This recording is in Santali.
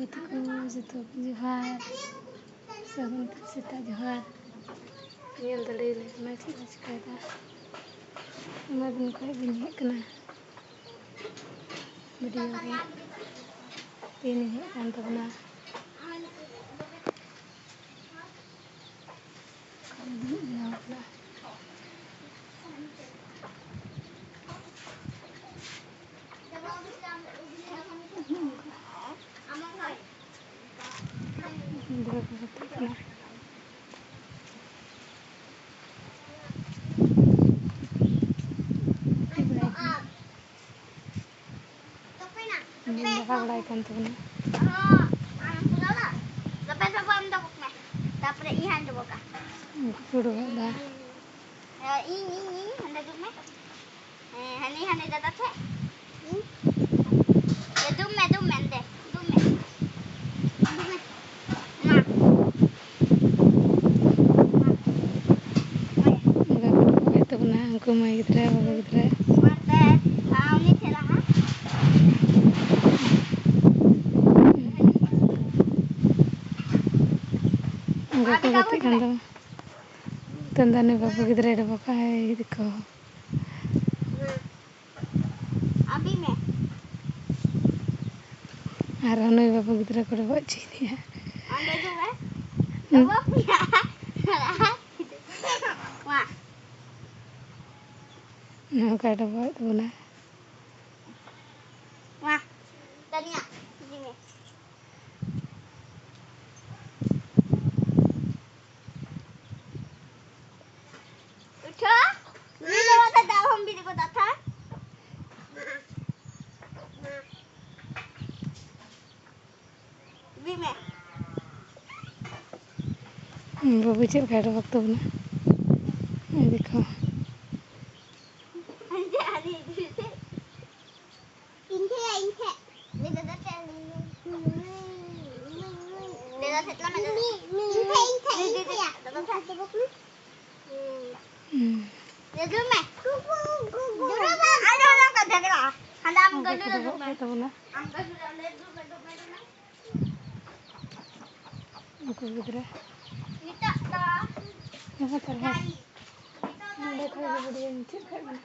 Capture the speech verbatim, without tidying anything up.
ᱜᱟᱛᱮ ᱠᱚ ᱡᱚᱛᱚ ᱡᱚᱦᱟᱨ, ᱥᱟᱹᱜᱩᱱ ᱥᱮᱛᱟᱜ ᱡᱚᱦᱟᱨ᱾ ᱧᱮᱞ ᱫᱟᱲᱮᱭᱟᱞᱮ ᱠᱟᱱᱟ ᱪᱮᱫ ᱞᱮ ᱪᱤᱠᱟᱹᱭᱮᱫᱟ᱾ ᱟᱭᱢᱟ ᱫᱤᱱ ᱠᱷᱚᱱ ᱵᱟᱹᱧ ᱦᱮᱡ ᱠᱟᱱᱟ ᱵᱷᱤᱰᱤᱭᱳ ᱨᱮ᱾ ᱛᱮᱦᱮᱧ ᱤᱧ ᱦᱮᱡ ᱠᱟᱱ ᱛᱟᱵᱚᱱᱟ᱾ ᱜᱤᱫᱽᱨᱟᱹ ᱠᱚ ᱜᱟᱛᱮᱜ ᱠᱟᱱᱟ᱾ ᱧᱮᱞ ᱫᱟᱠᱟ ᱵᱟᱲᱟᱭ ᱠᱟᱱ ᱛᱟᱵᱚᱱᱟ᱾ ᱛᱟᱯᱚᱨᱮ ᱤᱧ ᱦᱟᱸᱜ ᱰᱚᱵᱚᱜᱟ᱾ ᱩᱱᱠᱩ ᱠᱚ ᱰᱚᱵᱚᱜ ᱫᱟ᱾ ᱤᱧ, ᱤᱧ, ᱤᱧ, ᱦᱟᱸᱰᱮ ᱫᱩᱲᱩᱵ ᱢᱮ᱾ ᱦᱮᱸ, ᱦᱟᱹᱱᱤ, ᱦᱟᱹᱱᱤ ᱫᱟᱫᱟ ᱴᱷᱮᱡ᱾ ᱦᱩᱸ? ᱮ, ᱫᱩᱲᱩᱵ ᱢᱮ, ᱫᱩᱲᱩᱵ ᱢᱮ, ᱚᱸᱰᱮ, ᱫᱩᱲᱩᱵ ᱢᱮ᱾ ᱫᱩᱲᱩᱵ ᱢᱮ᱾ ᱢᱟ᱾ ᱢᱟ᱾ ᱚᱱᱠᱟ ᱠᱚ ᱨᱚᱦᱚᱭᱮᱫ ᱛᱟᱵᱚᱱᱟ, ᱩᱱᱠᱩ ᱢᱟᱹᱭ ᱜᱤᱫᱽᱨᱟᱹ, ᱵᱟᱹᱵᱩ ᱜᱤᱫᱽᱨᱟᱹ᱾ ᱢᱟ, ᱫᱮ, ᱟᱢ ᱩᱱᱤ ᱴᱷᱮᱡ ᱞᱟᱦᱟ᱾ ᱚᱱᱠᱟ ᱠᱚ ᱜᱟᱛᱮᱜ ᱠᱟᱱ ᱫᱚ᱾ ᱛᱮᱱᱫᱟᱱᱤ ᱵᱟᱹᱵᱩ ᱜᱤᱫᱽᱨᱟᱹᱭ ᱰᱚᱵᱚᱜ ᱠᱟᱜᱼᱟᱭ, ᱫᱤᱠᱩ᱾ ᱟᱹᱵᱤ ᱢᱮ᱾ ᱟᱨ ᱱᱩᱭ ᱵᱟᱹᱵᱩ ᱜᱤᱫᱽᱨᱟᱹ ᱠᱚ ᱰᱚᱵᱚᱜ ᱦᱚᱪᱚᱭᱮᱫᱮᱭᱟ᱾ ᱚᱸᱰᱮ ᱫᱩ ᱢᱮ᱾ ᱦᱩᱸ᱾ ᱰᱚᱵᱚᱜ ᱢᱮᱭᱟ᱾ ᱢᱟ᱾ ᱱᱚᱝᱠᱟ ᱰᱚᱵᱚᱜ ᱮᱫ ᱵᱚᱱᱟ᱾ ᱢᱟ᱾ ᱛᱟᱱᱤᱭᱟ, ᱤᱫᱤ ᱢᱮ᱾ ᱩᱴᱷᱚ᱾ ᱢᱤᱫ ᱵᱟᱵᱟ ᱫᱚ ᱫᱟᱜ ᱦᱚᱸᱢ ᱵᱤᱫ ᱜᱚᱫᱟ ᱛᱷᱟ᱾ ᱵᱤ ᱢᱮ᱾ ᱵᱟᱹᱵᱩ ᱪᱮᱫ ᱞᱮᱠᱟᱭ ᱰᱚᱵᱚᱜ ᱛᱟᱵᱚᱱᱟ? ᱟᱹᱰᱤ ᱠᱚ᱾ ᱤᱧ ᱴᱷᱮᱡ, ᱤᱧ ᱴᱷᱮᱡ᱾ ᱞᱟᱹᱭ ᱫᱟᱫᱟ ᱴᱷᱮᱡ᱾ ᱞᱟᱹᱭ ᱫᱟᱫᱟ ᱴᱷᱮᱡ ᱪᱟᱞᱟᱜ ᱢᱮ, ᱫᱟᱫᱟ᱾ ᱤᱧ ᱴᱷᱮᱡ, ᱤᱧ ᱴᱷᱮᱡ, ᱤᱧ ᱴᱷᱮᱡ᱾ ᱫᱟᱫᱟ ᱴᱷᱮᱡ᱾ ᱦᱩᱸ᱾ ᱞᱟᱹᱭ ᱫᱩᱲᱩᱵ ᱢᱮ᱾ ᱫᱩᱲᱩᱵ ᱢᱮ᱾ ᱟᱞᱚ, ᱟᱞᱚ ᱠᱚ ᱡᱷᱟᱜᱽᱲᱟᱜᱼᱟ᱾ ᱦᱟᱸᱰᱮ ᱟᱢ ᱚᱱᱠᱟ ᱜᱟᱹᱰᱤ ᱠᱚ ᱨᱮ ᱫᱩᱲᱩᱵ ᱰᱚᱵᱚᱜ ᱢᱮ᱾ ᱠᱟᱜ ᱛᱟᱵᱚᱱᱟ᱾ ᱟᱢ ᱜᱟᱹᱰᱤ ᱨᱮ ᱚᱸᱰᱮ ᱫᱩᱲᱩᱵ ᱢᱮ, ᱫᱩᱲᱩᱵ ᱢᱮ, ᱫᱩᱲᱩᱵ ᱢᱮ᱾ ᱩᱱᱠᱩ ᱜᱤᱫᱽᱨᱟᱹ᱾ ᱱᱤᱛᱚᱜ ᱫᱚ ᱦᱮᱸ, ᱛᱟᱦᱞᱮ ᱱᱚᱰᱮ ᱠᱷᱚᱱ ᱜᱮ video ᱢᱩᱪᱟᱹᱫ ᱠᱟᱜ ᱠᱟᱱᱟ᱾